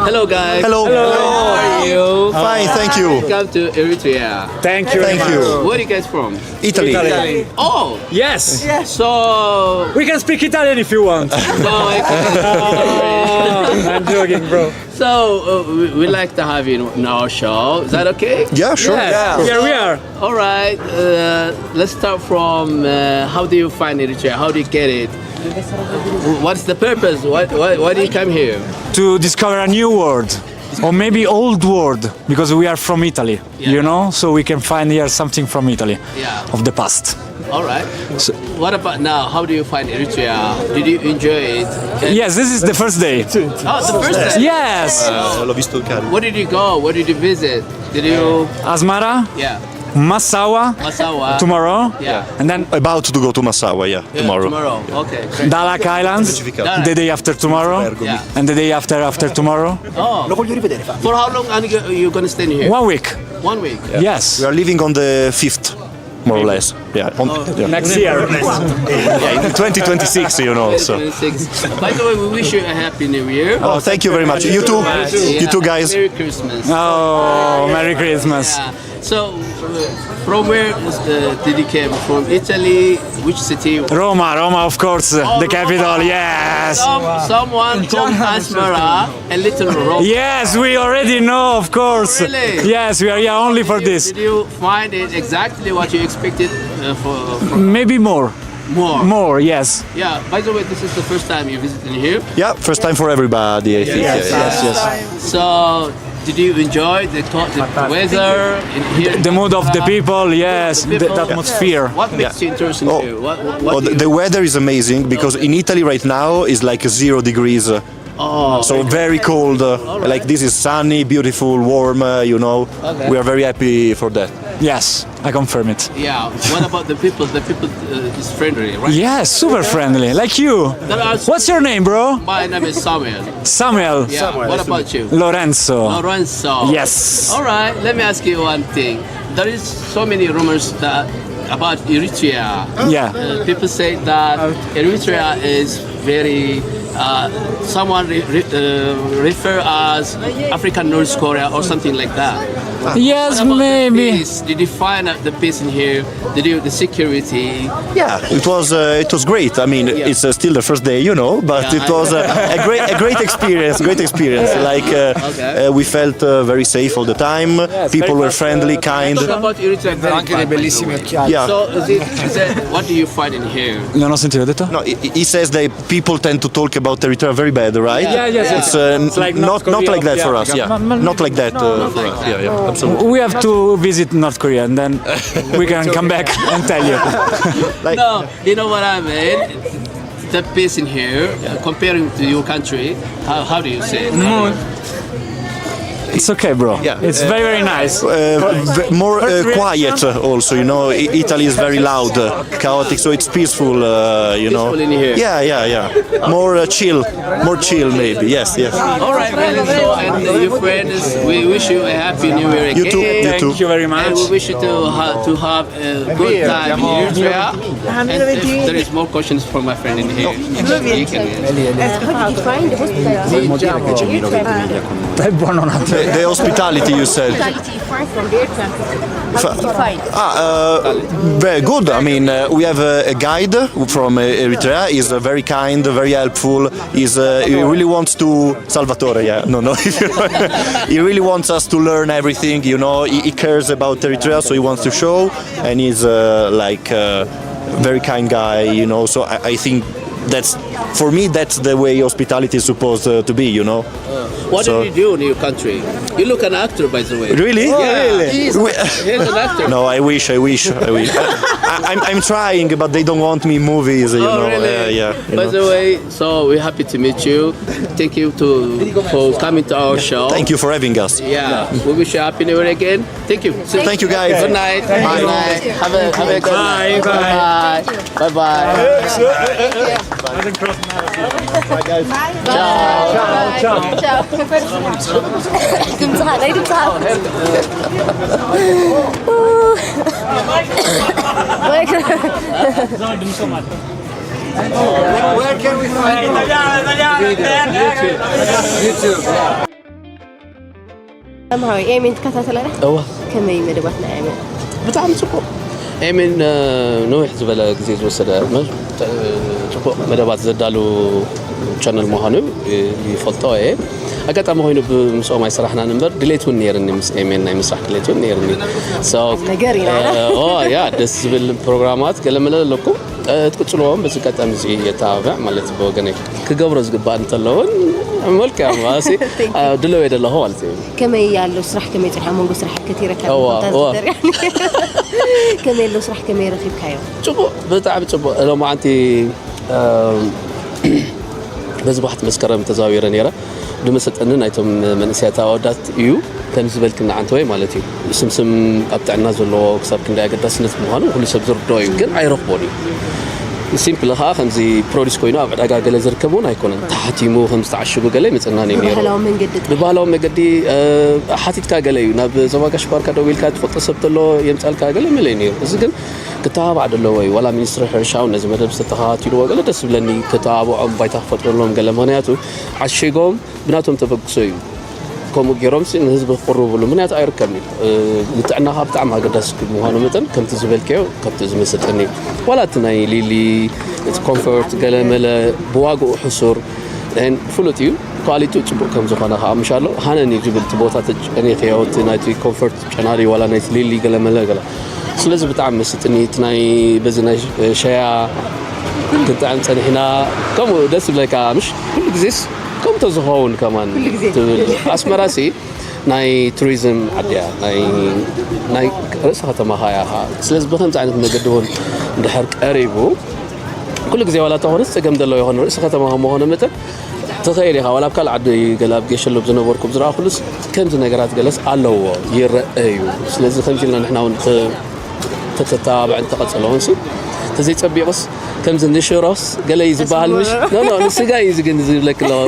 Hello, guys. Hello. How are you? Fine, thank you. Welcome to Eritrea. Thank you. Thank you. Where do you guys from? Italy. Italy. Oh, yes. Yes. So we can speak Italian if you want. No, I can't. I'm joking, bro. So uh, we, we like to have you in our show. Is that okay? Yeah, sure. Yes. Yeah. Here we are. All right. Uh, let's start from uh, how do you find Eritrea? How do you get it? What's the purpose? Why, why, why do you come here? To discover a new world, or maybe old world, because we are from Italy, yeah, you know, so we can find here something from Italy, yeah, of the past. All right. So, what about now? How do you find Eritrea? Did you enjoy it? Yes, this is the first day. Oh, the first day? Yes. Uh, what did you go? Where did you visit? Did you? Asmara? Yeah. Massawa. Massawa. Tomorrow. Yeah. And then about to go to Massawa, yeah, yeah, tomorrow. Tomorrow. Okay. Great. Dalak Islands. Dalak. The day after tomorrow. Yeah. And the day after after tomorrow. Oh. For how long are you going to stay here? One week. One week. Yeah. Yes. We are leaving on the fifth, more or less. Yeah. On, oh, yeah. Next year. Yeah, in twenty twenty-six, you know. So. By the way, we wish you a happy new year. Oh, thank you very much. You too. Yeah. You too, guys. Merry Christmas. Oh, Merry Christmas. Yeah. So, uh, from where uh, did you came? From Italy? Which city? Roma, Roma, of course, uh, oh, the capital, Roma. Yes. Some, someone from Asmara, a little Roma. Yes, we already know, of course. Really? Yes, we are here only for this. Did you find it exactly what you expected uh, for? From maybe more. More? More, yes. Yeah, by the way, this is the first time you're visiting here? Yeah, first time for everybody, I think. Yes, yes, yes. So, did you enjoy the, the weather in here? The, the mood of the people, yes, the, the atmosphere. What makes you interested oh, here? What, what, what oh, the, the weather is amazing because in Italy right now is like zero degrees. Uh, oh, so very cold. Uh, right. Like this is sunny, beautiful, warm. Uh, you know, okay. We are very happy for that. Yes, I confirm it. Yeah. What about the people? The people uh, is friendly, right? Yes, super friendly, like you. There are What's your name, bro? My name is Samuel. Samuel. Yeah. What about you? Lorenzo. Lorenzo. Yes. All right. Let me ask you one thing. There is so many rumors that about Eritrea. Yeah. Uh, people say that Eritrea is very. Uh, someone re- re- uh, refer as African North Korea or something like that. Yes, About the maybe. Peace. Did you find out the peace in here? Did you the security? Yeah, it was uh, it was great. I mean, it's uh, still the first day, you know, but Yeah, it was uh, a great a great experience. Great experience. Like uh, Okay. uh, we felt uh, very safe all the time. People were friendly, kind. Talk about Eritrea very Anche dei fast, by the bellissimi way. occhiali. Yeah. So, is it, is it, what do you find in here? Non ho sentito, ho detto? No, he, he says that people tend to talk about Eritrea very bad, right? Yeah, yes, yes. It's, uh, It's like not North not like Korea, that for yeah. us. Yeah, Ma- ma- not like that uh, for us. Yeah, yeah, absolutely. We have to visit North Korea and then we can come back and tell you. No, you know what I mean? The peace in here, uh, comparing to your country, how, how do you see it? It's okay, bro. Yeah. It's very, very nice. Uh, v- more uh, quiet uh, also, you know. I- Italy is very loud, uh, chaotic, so it's peaceful, uh, you know. Peaceful in here. Yeah, yeah, yeah. More uh, chill, more chill maybe. Yes, yes. All right, man. So, and uh, your friends, we wish you a happy new year again. You too, you too. Thank you very And much. we wish you to, ha- to have a good time in Eritrea. And if there is more questions from my friend in here, you can. How did you find the hospital? È buono un attimo. The, the hospitality you said. Hospitality far from the airport. How did you find? Ah, uh, very good. I mean, uh, we have a, a guide from uh, Eritrea. He's uh, very kind, very helpful. He's, uh, he really wants to Salvatore. Yeah, no, no. He really wants us to learn everything. You know, he, he cares about Eritrea, so he wants to show. And he's uh, like a very kind guy. You know, so I, I think that's for me that's the way hospitality is supposed uh, to be. You know. What So- do you do in your country? You look an actor, by the way. Really? Yeah. We- He's an actor. No, I wish, I wish, I wish. I, I'm, I'm trying, but they don't want me in movies, you Oh, know. really? Yeah, yeah. You By know. The way, so we're happy to meet you. Thank you to for coming to our show. Thank you for having us. Yeah, we wish you a happy new year again. Thank you. Thank you, guys. Good night. Good night. Have a have a good night. Bye bye. Bye bye. ድምፅኻ ናይ ድምፅኻ Where can we find you? ሰማዊ ኤሜን ትከታተለና እወ ከመይ መደባት ናይ ኤሜን ብጣዕሚ ፅቡቅ ኤሜን ነዊሕ ዝበለ ግዜ ዝወሰደ ጽቡቅ መደባት ዘዳሉ ቻነል ምዃኑ ይፈልጦ እየ። ኣጋጣሚ ኮይኑ ብምስኦም ኣይሰራሕናን እምበር ድሌት እውን ነይርኒ ምስ ኤሜን ናይ ምስራሕ ድሌት እውን ነይርኒ። ነገር ኢና። ያ ደስ ዝብል ፕሮግራማት ገለመለ ኣለኩም። ትቅፅልዎም በዚ ኣጋጣሚ እዚ የተባብዕ ማለት ብወገነይ ክገብሮ ዝግባእ እንተለውን መልክያ ድለው የደለኹ ማለት እዩ። ከመይ ኣሎ ስራሕ ከመይ ፅንሓ መንጎ ስራሕ ከቲረካ ከመይ ኣሎ ስራሕ ከመይ ረኪብካዮ? ፅቡቅ ብጣዕሚ ፅቡቅ ሎማዓንቲ በዚ ባሕቲ መስከረም ተዛዊረ ነይረ ብመሰጠኒ ናይቶም መንእሰያት ኣወዳት እዩ ከም ዝበልክና ዓንተወይ ማለት እዩ ስምስም ኣብ ጥዕና ዘለዎ ክሳብ ክንደይ ኣገዳስነት ምዃኑ ኩሉ ሰብ ዝርድኦ እዩ ግን ኣይረኽቦን እዩ ሲምፕሊ ከዓ ከምዚ ፕሮዲስ ኮይኑ ኣብ ዕዳጋ ገለ ዝርከብ እውን ኣይኮነን ተሓቲሙ ከም ዝተዓሽጉ ገለ ይመፀናኒ ነይሩ ብባህላዊ መገዲ ሓቲትካ ገለ እዩ ናብ ዞባ ጋሽ ባርካ ደው ኢልካ ትፈልጦ ሰብ ተሎ የምፃልካ ገለ መለ ነይሩ እዚ ግን ክተባባዕ ደለዎ እዩ ዋላ ሚኒስትሪ ሕርሻ እውን ነዚ መደብ ዝተተኻታቲልዎ ገለ ደስ ዝብለኒ ክተባብዖም ባይታ ክፈጥረሎም ገለ ምክንያቱ ዓሺጎም ብናቶም ተበግሶ እዩ ከምኡ ገይሮም ንህዝቢ ክቅርብሉ ምክንያቱ ኣይርከብን እዩ ንጥዕናካ ብጣዕሚ ኣገዳሲ ምኳኑ መጠን ከምቲ ዝበልካዮ ካብቲ ዝመሰጠኒ እዩ ዋላ እቲ ናይ ሊሊ እቲ ኮንፈርት ገለመለ ብዋግኡ ሕሱር ፍሉጥ እዩ ኳሊቲኡ ፅቡቅ ከም ዝኮነ ከዓ ምሻሎ ሃነን እዩ ዝብል እቲ ቦታ ተጨኒክዮ እቲ ናይቲ ኮንፈርት ጨናሪ ዋላ ናይቲ ሊሊ ገለመለ ገለ ስለዚ ብጣዕሚ መስጥኒ እቲ ናይ በዚ ናይ ሸያ ክንጥዕም ፀኒሕና ከምኡ ደስ ዝብለካ ምሽ ኩሉ ግዜስ ከምኡ ተዝኸውን ከማን ትብል ኣስመራ ሲ ናይ ቱሪዝም ዓዲ እያ ናይ ርእሲ ከተማ ኸያ ኸዓ ስለዚ ብከምዚ ዓይነት መገዲ እውን እንድሕር ቀሪቡ ኩሉ ግዜ ዋላ ተኾነስ ፀገም ዘለዎ ይኾን ርእሲ ከተማ ከም ምኾነ መጠን ትኽእል ኢኻ። ዋላ ኣብ ካልእ ዓዲ፣ ገለ ኣብ ጌሸሎ ዝነበርኩም ዝረኣኹሉስ ከምዚ ነገራት ገለስ ኣለዎ፣ ይረአ እዩ። ስለዚ ከምዚ ኢልና ንሕና እውን ተ-፣ ተተተባብዐን ተቐጸለዎን ሲ ተዘይጸቢቑስ ከምዚ ንሽሮስ ገለ እዩ ዝበሃል ምሽ? ኖ፣ ኖ፣ ንስጋ እዩ ዝግን ዝብለክ ኣለዎ።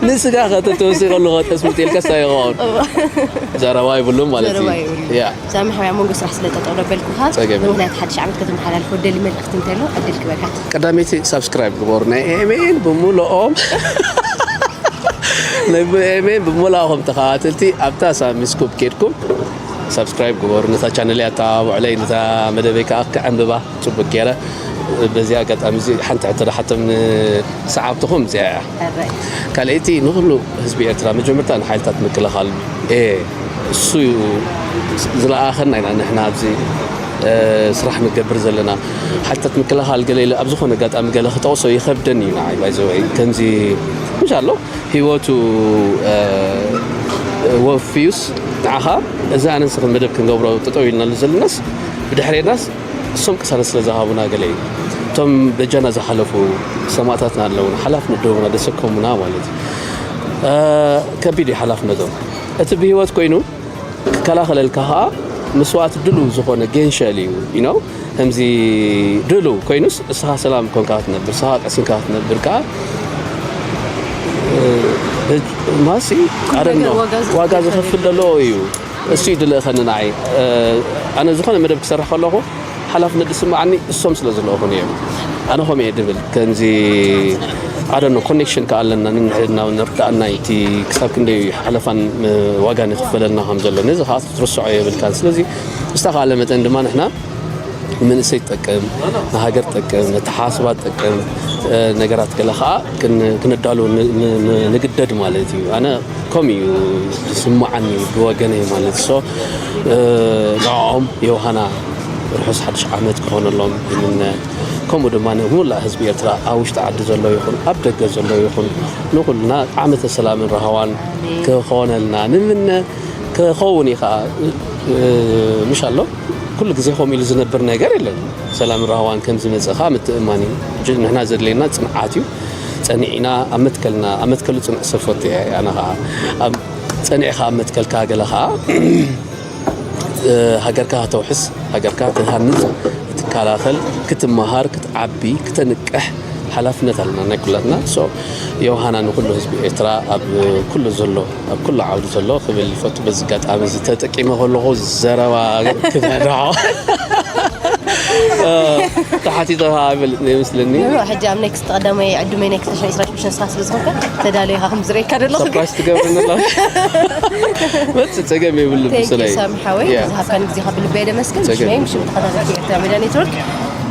ንስጋ ከተተወሲኸሉ ከጠስምጥ ኢልካ ሳይኸውን ዘረባ ይብሉም ማለት እዩ። ዘረባ ይብሉ። ያ። ሳሚ ሓወይ፣ ኣብ መንጎ ስራሕ ስለ ጠጠው ደበልኩኻ፣ ጸገም የለን። ብምኽንያት ሓድሽ ዓመት ከተመሓላልፎ ደሊ መልእኽቲ እንተሎ ዕድል ክበካ። ቀዳመይቲ ሳብስክራይብ ግበሩ ናይ ኤሜን ብምልኦም። ናይ ኤሜን ብምልኣኹም ተኸታተልቲ ኣብታ ሳሚ ስኩፕ ኬድኩም ሳብስክራይብ ግበሩ። ነታ ቻነል ኣተባብዑለይ፣ ነታ መደበይ ከኣ ከዕንብባ ጽቡቅ ገይረ። በዚ ኣጋጣሚ እዚ ሓንቲ ሕቶ ደሓቶም ንሰዓብትኹም እዚኣ እያ። ሕራይ። ካልኣይቲ ንኹሉ ህዝቢ ኤርትራ፣ መጀመርታ ንሓይልታት ምክልኻል፣ ኤ፣ እሱ እዩ ዝለኣኸና ኢና ንሕና ኣብዚ፣ እ፣ ስራሕ ንገብር ዘለና። ሓይልታት ምክልኻል ገለ ኢለ ኣብ ዝኾነ ኣጋጣሚ ገለ ክጠቕሶ ይኸብደኒ እዩ ንዓይ፣ ባይ ዘ ወይ። ከምዚ ምሽ ኣሎ ህይወቱ፣ እ፣ ወፍዩስ ንዓኻ እዚ ኣነ ንስኽን መደብ ክንገብሮ ጠጠው ኢልናሉ ዘለናስ፣ ብድሕሬናስ እሶም ቅሳነት ስለ ዝሃቡና ገለ እዩ። እቶም በጃና ዝሓለፉ ሰማእታትና ኣለውና፣ ሓላፍነት ደቡና ደሰከሙና ማለት እዩ። እ፣ ከቢድ እዩ ሓላፍነቶም። እቲ ብህይወት ኮይኑ ክከላኸለልካ ኸኣ መስዋእቲ ድሉው ዝኾነ ጌንሸል እዩ፣ you know? ከምዚ ድሉው ኮይኑስ እስኻ ሰላም ኮንካ ክትነብር፣ እስኻ ቀሲንካ ክትነብር ከኣ፣ እ፣ ማሲ፣ I don't ነገር know፣ ዋጋ ዝኸፍል ዋጋ ዝኸፍል ዘሎ እዩ። እሱ እዩ ድልእኸኒ ንዓይ። እ፣ ኣነ ዝኾነ መደብ ክሰርሕ ከለኹ ሓላፍነት ዝስምዓኒ እሶም ስለ ዝለእኹኒ እዮም። ኣነ ከምኡ እየ ድብል። ከምዚ፣ I don't know፣ ኮኔክሽን ከኣ ኣለና፣ ንንሕድና ንርዳእና፣ እቲ ክሳብ ክንደይ ሓለፋን፣ እ፣ ዋጋ ንኽፈለልና ከም ዘሎ፣ ነዚ ከኣ ክትርስዖ የብልካን። ስለዚ ዝተኻእለ መጠን ድማ ንሕና ንመንእሰይ ትጠቅም፣ ንሃገር ትጠቅም፣ ንተሓሳስባ ትጠቅም፣ እ፣ ነገራት ገለ ከኣ ክን-፣ ክነዳሉ ን-፣ ን-፣ ን-፣ ንግደድ ማለት እዩ። ኣነ ከምኡ እዩ ዝስምዓኒ ብወገነይ ማለት። ሶ፣ እ፣ ንዕኦም ዮሃና ርሑስ ሓድሽ ዓመት ክኾነሎም ይምነ። ከምኡ ድማ ንሙላእ ህዝቢ ኤርትራ ኣብ ውሽጢ ዓዲ ዘሎ ይኹን ኣብ ደገ ዘሎ ይኹን ንኹልና ዓመተ ሰላምን ራህዋን ክኾነልና ንምነ። ክኸውን እዩ ኸዓ፣ እ፣ ምሽ ኣሎ። ኩሉ ግዜ ከምኡ ኢሉ ዝነብር ነገር የለን። ሰላምን ራህዋን ከም ዝመጽእ ኸዓ ምትእምማን እዩ። ጅ-፣ ንሕና ዘድልየና ጽንዓት እዩ። ጸኒዕና ኣብ መትከልና፣ ኣብ መትከሉ ጽኑዕ ሰብ ፈቱ እየ ኣነ ኸዓ። ኣብ፣ ጸኒዕካ ኣብ መትከልካ ገለ ኸዓ፣ እ፣ ሃገርካ ከተውሕስ፣ ሃገርካ ክትሃንጽ፣ ክትከላኸል፣ ክትመሃር፣ ክትዓቢ፣ ክተንቅሕ ሓላፍነት ኣለና ናይ ኩላትና። ሶ፣ ዮሃና ንኩሉ ህዝቢ ኤርትራ ኣብ ኩሉ ዘሎ፣ ኣብ ኩሉ ዓውዲ ዘሎ ክብል ይፈቱ። በዚ ኣጋጣሚ እዚ ተጠቂመ ከለኹ ዘረባ ክነድዖ፣ እ፣ ተሓቲተ ኸዓ ይፈልጥ ዘይመስለኒ። ንዑ፣ ሕጂ ኣብ ኔክስት ቀዳማይ ዕዱመ ኔክስት ዕስራን ሽዱሽተን ንስኻ ስለ ዝኾንካ ተዳልዮ ኢኻ ከም ዝርእየካ ዘለኹ ግን። ሰርፕራይዝ ትገብረኒ ኣላ። መጽእ ጸገም የብሉን፣ Thank you ብስለይ። ሳሚ ሓወይ፣ ያ። ዝሃብካኒ ግዜኻ ብልቢ እየ ደመስግን። ጸገም ብሽመይ፣ የብሉን። ብሽም ተኸታተልቲ ኤርትራ ሚድያ ኔትወርክ፣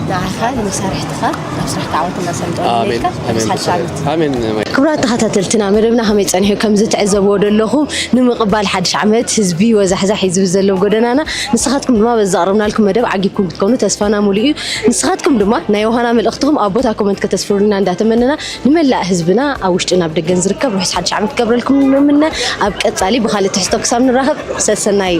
ንዓኻ ንመሳርሕትኻ ኣብ ስራሕካ ዓወት እናሰንጠ ኣሜን፣ ይብለካ። ኣሜን፣ ሓድሽ ብስለይ። ዓመት። ኣሜን፣ ማይ። ክቡራት ተኸታተልትና፣ መደብና ከመይ ጸኒሑ? ከም ዝትዕዘብዎ ዘለኹም፣ ንምቕባል ሓድሽ ዓመት ህዝቢ ወዛሕዛሕ እዩ ዝብል ዘሎ ጎደናና። ንስኻትኩም ድማ በዚ ዘቕረብናልኩም መደብ ዓጊብኩም ክትኮኑ ተስፋና ሙሉእ እዩ። ንስኻትኩም ድማ ናይ ዮሃና መልእኽትኹም ኣብ ቦታ ኮመንት ከተስፍሩልና እንዳተመነና፣ ንመላእ ህዝብና ኣብ ውሽጥን ኣብ ደገን ዝርከብ ርሑስ ሓድሽ ዓመት ክገብረልኩም ንምነ። ኣብ ቀጻሊ ብኻልእ ትሕዝቶ ክሳብ ንራኸብ ሰሰናዩ።